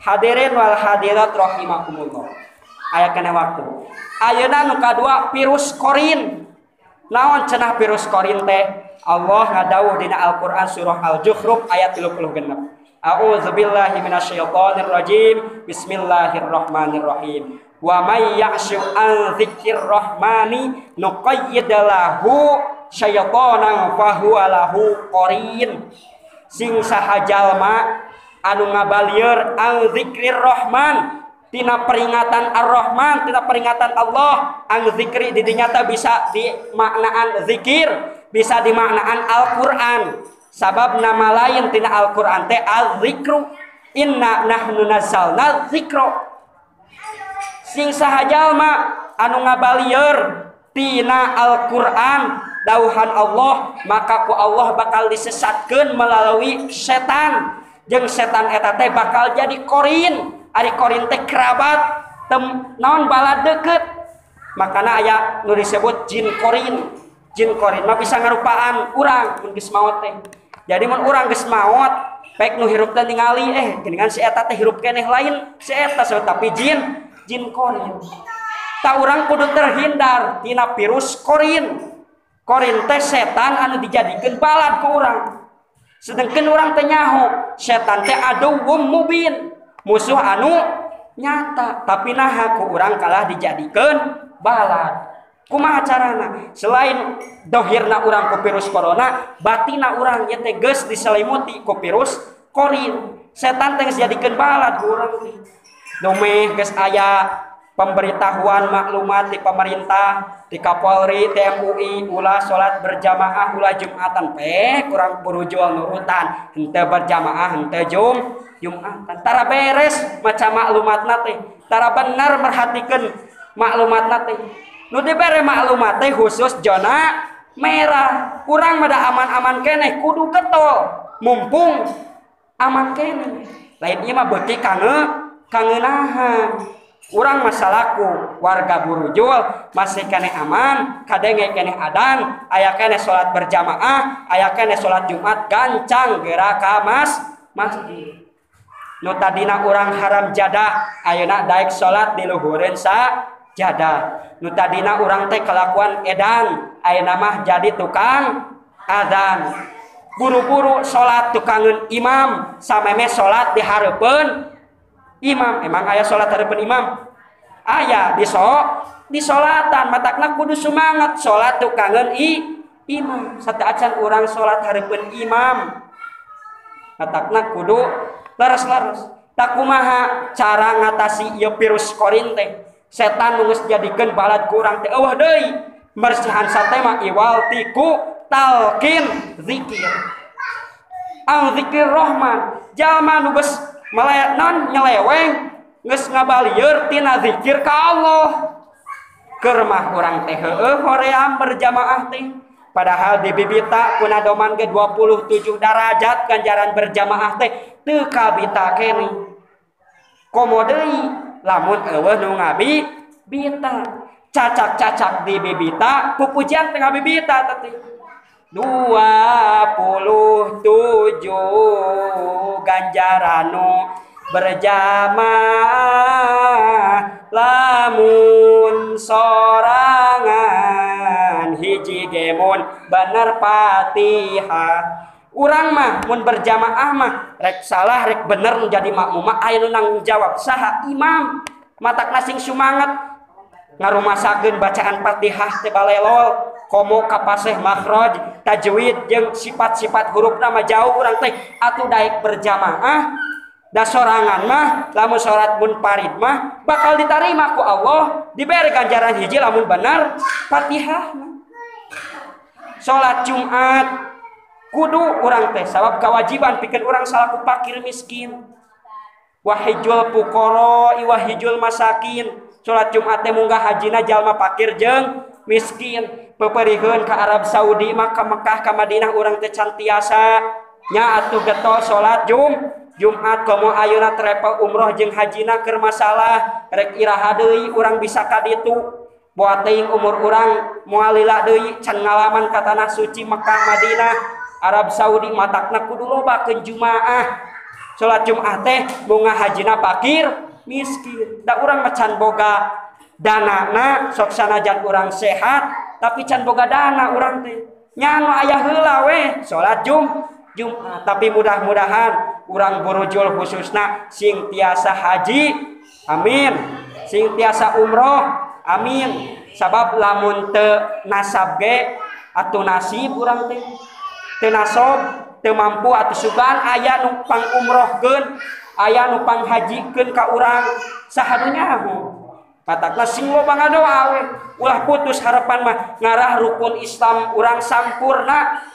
Hadirin wal hadirat rahimakumullah. Aya keneh waktu. Ayeuna nu kadua virus korin. Naon cenah virus korin teh? Allah ngadawuh dina Al-Qur'an surah Al-Zukhruf ayat 36. A'udzubillahi minasyaitonir rajim. Bismillahirrahmanirrahim. Wa may ya'shu an dzikrir rahmani nuqayyid lahu syaitanan fahuwa lahu qarin. Sing saha jalma anu ngabalieur an dzikrir rahman tina peringatan Ar-Rahman, tina peringatan Allah, an zikri di dinya teh bisa dimaknaan zikir, bisa dimaknaan Al-Qur'an. Sabab nama lain tina Al-Qur'an teh az-zikru. Inna nahnu nazzalna dzikra. Sing saha jalma anu ngabalieur tina Al-Qur'an dauhan Allah, maka ku Allah bakal disesatkeun melalui setan. Jeung setan eta teh bakal jadi korin. Ari korin teh kerabat, naon balad deket. Makana aya nu disebut jin korin. Jin korin mah bisa ngarupaan urang mun geus maot teh. Jadi mun urang geus maot, pek nu hirup teh ningali geuningan si eta teh hirup keneh lain si eta tapi jin korin. Ta urang kudu terhindar tina virus korin. Korin teh setan anu dijadikeun balad ku urang. Sedengkeun urang teh nyaho setan teh aduwwum mubin, musuh anu nyata, tapi naha ku urang kalah dijadikeun balad. Kumaha carana? Selain dohirna urang ku virus corona, batina urang ieu teh geus diselimuti ku virus korin. Setan teh geus dijadikeun balad ku urang teh. Dumeh geus aya pemberitahuan maklumat di pemerintah, di Kapolri, di MUI, ulah salat berjamaah, ulah Jumatan, kurang burujul nurutan, henteu berjamaah, henteu Jumatan. Tara beres maca maklumatna teh, tara bener merhatikeun maklumatna teh. Nu dibere maklumat teh khusus zona merah. Urang mah da aman-aman keneh kudu getol, mumpung aman keneh. Lain ieu mah beuki kangeunahan. Urang masalaku warga Burujul masih keneh aman, kadenge keneh adan, aya keneh salat berjamaah, aya keneh salat Jumat gancang geura ka masjid. Nu tadina urang haram jadah, ayeuna daek salat di luhureun sajadah. Nu tadina urang teh kelakuan edan, ayeuna mah jadi tukang adzan. Buru-buru salat tukangeun imam, sameme salat di hareupeun imam. Emang aya salat hareupeun imam? Aya di solatan, matakna kudu semangat salat tukangeun imam. Sateuacan urang salat hareupeun imam, matakna kudu leres-leres. Tak kumaha cara ngatasi ieu virus korin teh? Setan nu geus jadikeun balad ku urang teh eueuh deui. Bersihan sate mah iwal tiku talqin zikir. Al zikir rahman. Jalma nu geus non nyeleweng geus ngabalieur tina zikir ka Allah. Keur mah urang teh heueuh hoream berjamaah teh. Padahal di bibita kuna doman ge 27 darajat ganjaran berjamaah teh teu kabita keneh. Komo deui lamun eueuh nu ngabibita. Cacak-cacak di bibita pupujian teh ngabibita teh. 27 ganjaranu berjamaah lamun sorangan hiji gemun bener Fatihah. Urang mah mun berjamaah mah rek salah rek bener nu jadi makmum mah aya nu nanggung jawab saha imam. Matak sing sumanget ngarumasakeun bacaan Fatihah teh balelol komo kapaseh makhraj tajwid jeung sifat-sifat hurufna mah jauh urang teh atuh daek berjamaah. Da sorangan mah lamun salat munfarid mah bakal ditarima ku Allah, diberi ganjaran hiji lamun bener Fatihah. Salat Jumat kudu urang teh sabab kewajiban pikeun urang salaku fakir miskin. Wahijul fuqara wahijul masakin. Salat Jumat teh munggah hajina jalma fakir jeung miskin. Peperiheun ka Arab Saudi mah ka Mekah ka Madinah urang teh can tiasa nya atuh getol salat Jumat. Komo ayeuna travel umroh jeung hajina keur masalah rek iraha deui urang bisa ka ditu. Boa teuing umur urang moal lila deui can ngalaman ka tanah suci Mekah Madinah Arab Saudi, matakna kudu lobakeun jumaah. Salat Jumat teh munggah hajina fakir miskin. Da urang mah can boga danana, sok sanajan urang sehat tapi can boga dana urang teh. Nya nu aya heula we salat Jumat. Tapi mudah-mudahan urang Burujul khususna sing tiasa haji, amin. Sing tiasa umroh, amin. Sabab lamun teu nasab ge atuh nasib urang teh teu nasob, teu mampu atuh sugan aya nu pangumrohkeun, aya nu panghajikeun ka urang saha nu nyaho. Matakna sing loba ngadoa we, ulah putus harapan mah ngarah rukun Islam urang sampurna.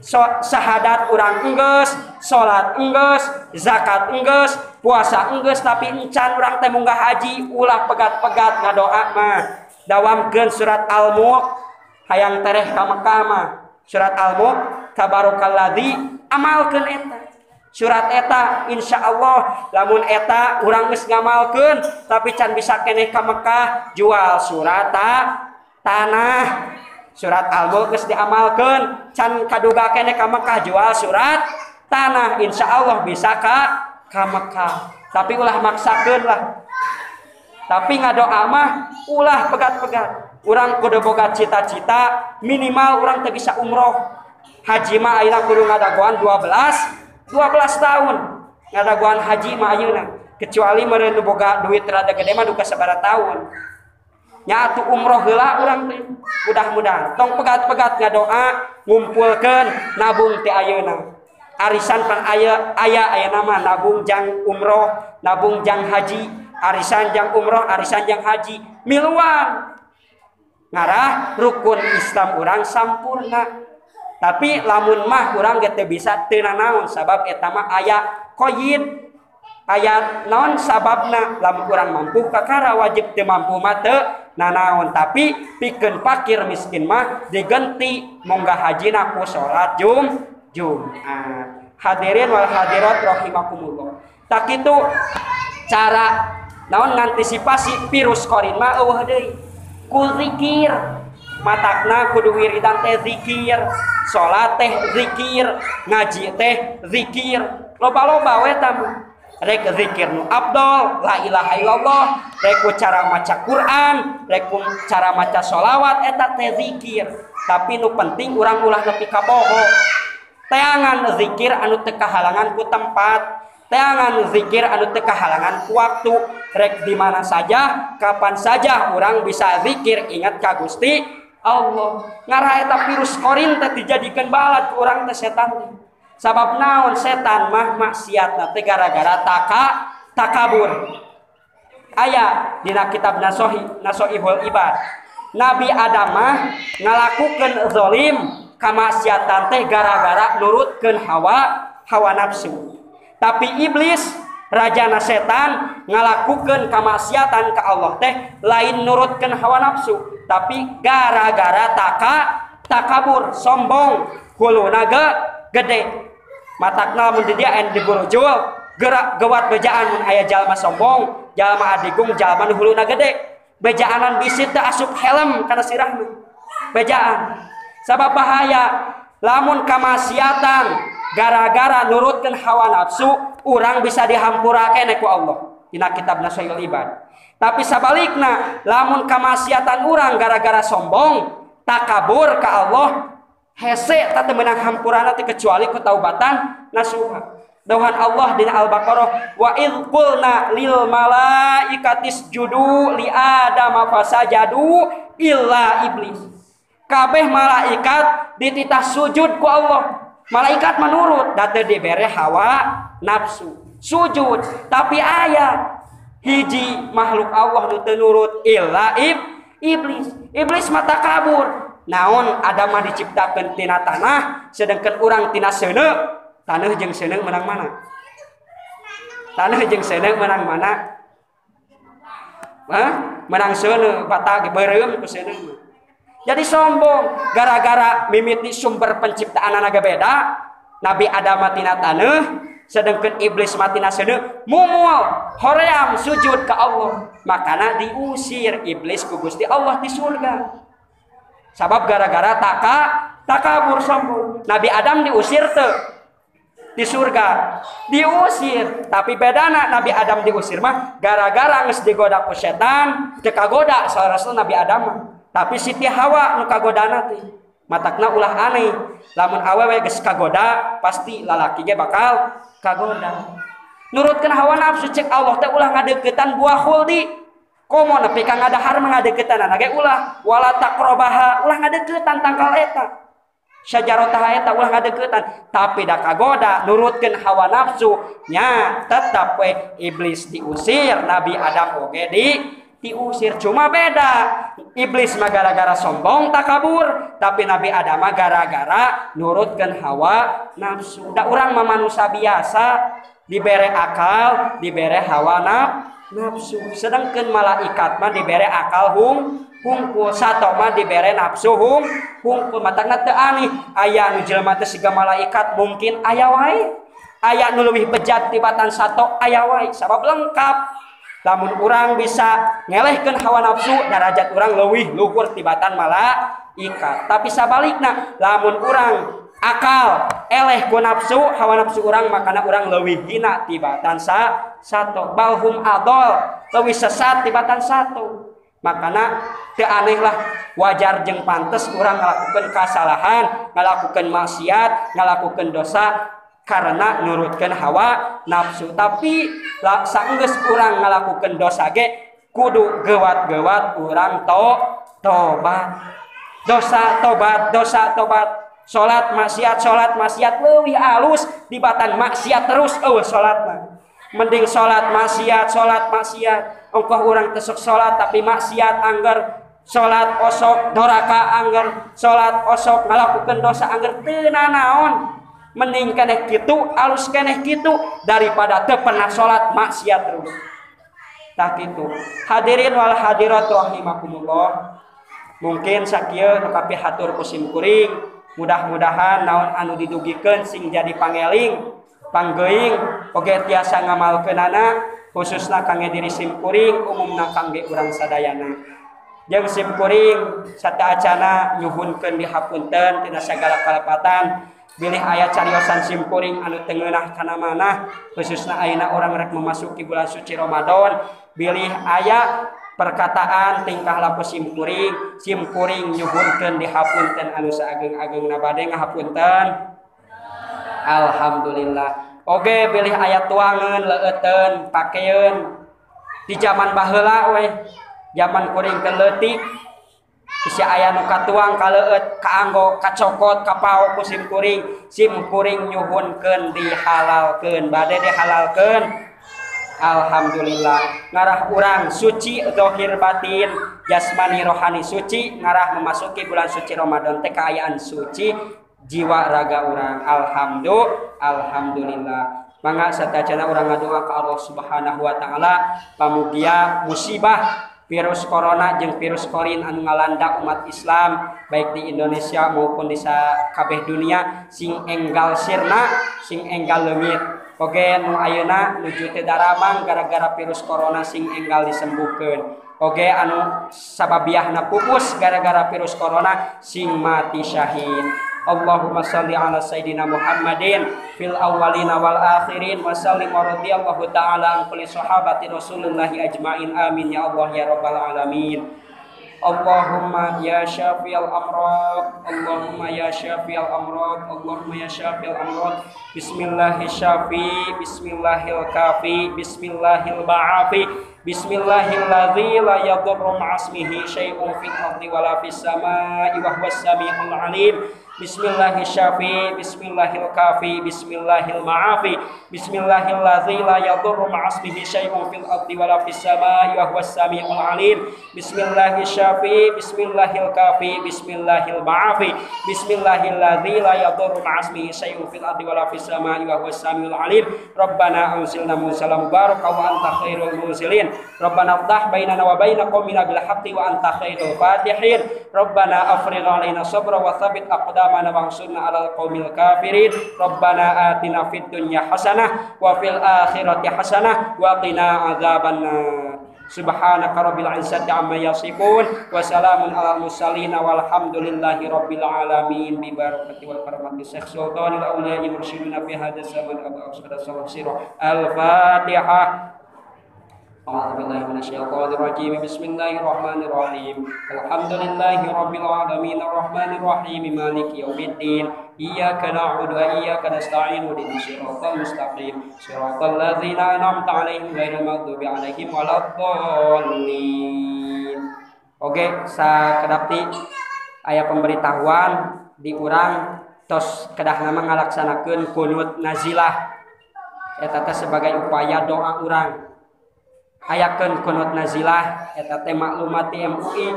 So, syahadat urang enggeus, salat enggeus, zakat enggeus, puasa enggeus, tapi encan urang teh munggah haji, ulah pegat-pegat ngadoa mah. Dawamkeun surat Al-Mulk hayang tereh ka Mekah mah. Surat Al-Mulk tabarakalladzi amalkeun eta. Surat eta insyaallah lamun eta urang geus ngamalkeun tapi can bisa keneh ka Mekah, jual surat tanah. Surat Al-Mulk geus diamalkeun can kaduga keneh ka Mekah, jual surat tanah, insyaallah bisa ka Mekah. Tapi ulah maksakeun lah. Tapi ngadoa mah ulah pegat-pegat. Urang kudu boga cita-cita minimal urang teu bisa umroh. Haji mah ayeuna kudu ngadagoan 12 tahun ngadagoan haji mah ayeuna. Kecuali meureun nu boga duit rada gede mah duka sabaraha tahun. Nya atuh umroh heula urang teh. Mudah-mudahan tong pegat-pegat ngadoa, ngumpulkeun nabung ti ayeuna. Arisan pan aya ayeuna mah nabung jang umroh, nabung jang haji, arisan jang umroh, arisan jang haji, miluan. Ngarah rukun Islam urang sampurna. Tapi lamun mah urang ge teu bisa teu nanaon sabab eta mah aya qoyid, aya naon sababna. Lamun urang mampu kakara wajib, teu mampu mah teu nanaon. Tapi pikeun fakir miskin mah digenti munggah hajina ku salat Jumat. Hadirin wal hadirat rahimakumullah. Tak kitu cara naon ngantisipasi virus korin mah eueuh deui. Ku zikir, matakna kudu wiridan teh zikir, salat teh zikir, ngaji teh zikir, loba-loba we tah. Rek zikir nu abdol, la ilaha illallah, rek ku cara maca Quran, rek ku cara maca sholawat, eta teh zikir. Tapi nu penting urang ulah nepi ka boho. Teangan zikir anu teu kahalangan ku tempat, teangan zikir anu teu kahalangan ku waktu. Rek di mana saja, kapan saja urang bisa zikir ingat ka Gusti Allah. Ngarah eta virus korin teh dijadikeun balad ku urang teh setan teh. Sabab naon setan mah maksiatna teh gara-gara takabur. Aya dina kitab Nasoihul Ibad. Nabi Adam mah ngalakukeun zalim kamaksiatan teh gara-gara nurutkeun hawa nafsu. Tapi iblis rajana setan ngalakukeun kamaksiatan ka Allah teh lain nurutkeun hawa nafsu, tapi gara-gara takabur, sombong, huluna gede. Matakna mun di dia en di Burujul gerak gewat bejaan mun aya jalma sombong, jalma adigung, jalma nu huluna gede. Bejaanan bisi teu asup helm kana sirahna. Bejaan. Sabab bahaya lamun kamaksiatan gara-gara nurutkeun hawa nafsu, urang bisa dihampurakeun ku Allah dina kitab Nasoihul Ibad. Tapi sabalikna lamun kamaksiatan urang gara-gara sombong, takabur ka Allah, hese teh meunang hampurana teh kecuali ku taubatan nasuha. Dawuhan Allah dina Al-Baqarah, wa idz qulna lil malaikati isjudu li adama fasajadu illa iblis. Kabeh malaikat dititah sujud ku Allah. Malaikat menurut, da teu dibere hawa nafsu. Sujud, tapi aya hiji makhluk Allah nu teu nurut illa iblis. Iblis mah takabur. Naon Adam mah diciptakeun tina tanah, sedangkan urang tina seuneu. Taneuh jeung seuneu menang mana? Taneuh jeung seuneu menang mana? Hah? Menang seuneu, bata ge beureum ku seuneu mah. Jadi sombong gara-gara mimiti sumber penciptaan anaga beda. Nabi Adam mah tina taneuh, sedangkan iblis mah tina seuneu, mumul hoream sujud ka Allah. Makana diusir iblis ku Gusti Allah di surga. Sabab gara-gara takabur sombong. Nabi Adam diusir teu? Di surga diusir, tapi bedana Nabi Adam diusir mah gara-gara geus digoda ku setan, teu kagoda salarasna Nabi Adam mah. Tapi Siti Hawa nu kagodana teh. Matakna ulah aneh, lamun awewe geus kagoda pasti lalaki ge bakal kagoda. Nurutkeun hawa nafsu cek Allah teh ulah ngadeukeutan buah khuldi. Komo nepi ka ngadahar mah ngadeukeutanan ge ulah, wala taqrabaha ulah ngadeuketan tangkal eta. Syajarotah eta ulah ngadeuketan, tapi da kagoda nurutkeun hawa nafsu nya tetap we iblis diusir, Nabi Adam oge diusir. Cuma beda, iblis mah gara-gara sombong takabur, tapi Nabi Adam mah gara-gara nurutkeun hawa nafsu. Da urang mah manusia biasa, dibere akal, dibere hawa nafsu. Sedangkan malaikat mah dibere akal hungkul, sato mah dibere nafsu hungkul. Matakna teu aneh, aya nu jelema teh siga malaikat mungkin aya wae, aya nu leuwih bejat tibatan sato aya wae, sabab lengkap. Lamun urang bisa ngelehkeun hawa nafsu, darajat urang leuwih luhur tibatan malaikat. Tapi sabalikna, lamun urang akal eleh ku nafsu, hawa nafsu urang makana urang leuwih hina tibatan sato. Balhum adol, leuwih sesat tibatan sato. Makana teu aneh lah, wajar jeung pantes urang ngalakukeun kasalahan, ngalakukeun maksiat, ngalakukeun dosa karena nurutkeun hawa nafsu. Tapi saenggeus urang ngalakukeun dosa ge kudu gewat-gewat urang tobat. Dosa tobat, dosa tobat. Salat maksiat, salat maksiat leuwih alus dibatan maksiat terus eueuh salat mah. Mending salat maksiat, salat maksiat. Ongkoh urang teu sok salat tapi maksiat angger, salat osok doraka angger, salat osok ngalakukeun dosa angger teu nanaon. Mending keneh kitu, alus keneh kitu daripada teu pernah salat maksiat terus. Tah kitu. Hadirin wal hadirat rahimakumullah. Mungkin sakieu nu kapihatur ku sim kuring. Mudah-mudahan naon anu didugikeun sing jadi pangeling, panggeuing, oge tiasa ngamalkeunana, khususna kangge diri sim kuring, umumna kangge urang sadayana. Jeung sim kuring sataacana nyuhunkeun dihapunten tina sagala kalepatan, bilih aya cariosan sim kuring anu teu ngeunah kana manah, khususna ayeuna urang rek memasuki bulan suci Ramadan, bilih aya perkataan tingkah laku sim kuring, sim kuring nyuhunkeun dihapunten anu saageng-agengna bade ngahapunten. Alhamdulillah. Oge bilih aya tuangeun leueuteun pakeun di zaman baheula we, zaman kuring keur leutik bisi aya nu katuang kaleueut kaanggo kacokot kapao ku sim kuring, sim kuring nyuhunkeun dihalalkeun, bade dihalalkeun. Alhamdulillah. Ngarah urang suci zahir batin, jasmani rohani suci, ngarah memasuki bulan suci Ramadan teh kaayaan suci jiwa raga urang. Alhamdulillah. Mangga satacana urang ngadua ka Allah Subhanahu wa taala, pamugia musibah virus corona jeung virus korin anu ngalanda umat Islam baik di Indonesia maupun di sakabeh dunia sing enggal sirna, sing enggal leungit. Oge nu ayeuna nuju teu daramang gara-gara virus corona sing enggal disembuhkeun. Oge anu sababiahna pupus gara-gara virus corona sing mati syahid. Allahumma shalli ala sayidina Muhammadin fil awwalina wal akhirin wa sallim wa radhiyallahu ta'ala an kulli sahabati Rasulillahi ajmain. Amin ya Allah ya rabbal alamin. Allahumma ya syafi'al amrad, Allahumma ya syafi'al amrad, Allahumma ya syafi'al amrad. Bismillahir syafi, bismillahil kafi, bismillahil ba'afi, bismillahilladzi la yadurru ma'asmihi syai'un fil ardi wala fis samai wa huwas samiul alim. Bismillahir syafi, bismillahil kafi, bismillahil ma'afi, bismillahilladzi la yadurru ma'asmihi syai'un fil ardi wala fis samai wa huwas samiul alim. Bismillahir syafi, bismillahil kafi, bismillahil ma'afi, bismillahilladzi la yadurru ma'asmihi syai'un fil ardi wala fis samai wa huwas samiul alim. Rabbana anzilna munzalan mubaraka wa anta khairul munzilin. Rabbana aftah bainana wa baina qaumina bil haqqi wa anta khairul fatihin. Rabbana afrigh alaina sabra wa tsabbit aqdamana wansurna 'alal qaumil kafirin. Rabbana atina fid dunya hasanah wa fil akhirati hasanah wa qina adzabannar. Subhanaka rabbil izzati amma yasifun wa salamun alal mursalin walhamdulillahi rabbil alamin. Bi barakati wal karamati Syekh Sultanil Auliya mursyiduna fi hadzal zaman Abu Asad Salih. Al-Fatihah. A'udzu billahi minasyaitonir rajim. Bismillahirrahmanirrahim. Alhamdulillahi rabbil alamin arrahmanir rahim maliki yaumiddin. Iyyaka na'budu wa iyyaka nasta'in ihdinas siratal mustaqim. Siratal ladzina an'amta 'alaihim ghairil maghdubi 'alaihim waladdallin. Oke, sakedapti aya pemberitahuan di urang tos kedah nama ngalaksanakeun qunut nazilah. Eta teh sebagai upaya doa urang. Ayakeun qunut nazilah eta teh maklumat di MUI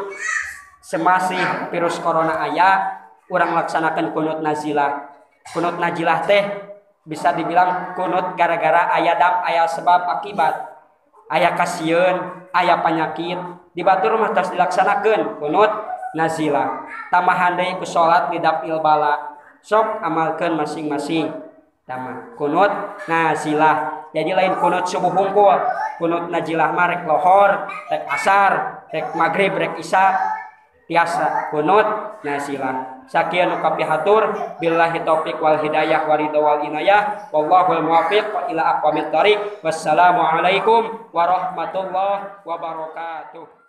semasih virus corona aya urang laksanakeun qunut nazilah. Qunut nazilah teh bisa dibilang qunut gara-gara aya dam aya sebab akibat, aya kasieun, aya penyakit di batur mah tos dilaksanakeun qunut nazilah. Tambahan deui ku salat lidafil bala. Sok amalkeun masing-masing. Tama qunut nazilah. Jadi lain kunut subuh hungkul, kunut najilah mah rek lohor, rek asar, rek maghrib, rek isya, tiasa kunut nazilah. Sakieu nu kapihatur, billahi taufik wal hidayah waridho wal inayah, wallahul muwaffiq ila aqwamit thariq. Wassalamualaikum warahmatullahi wabarakatuh.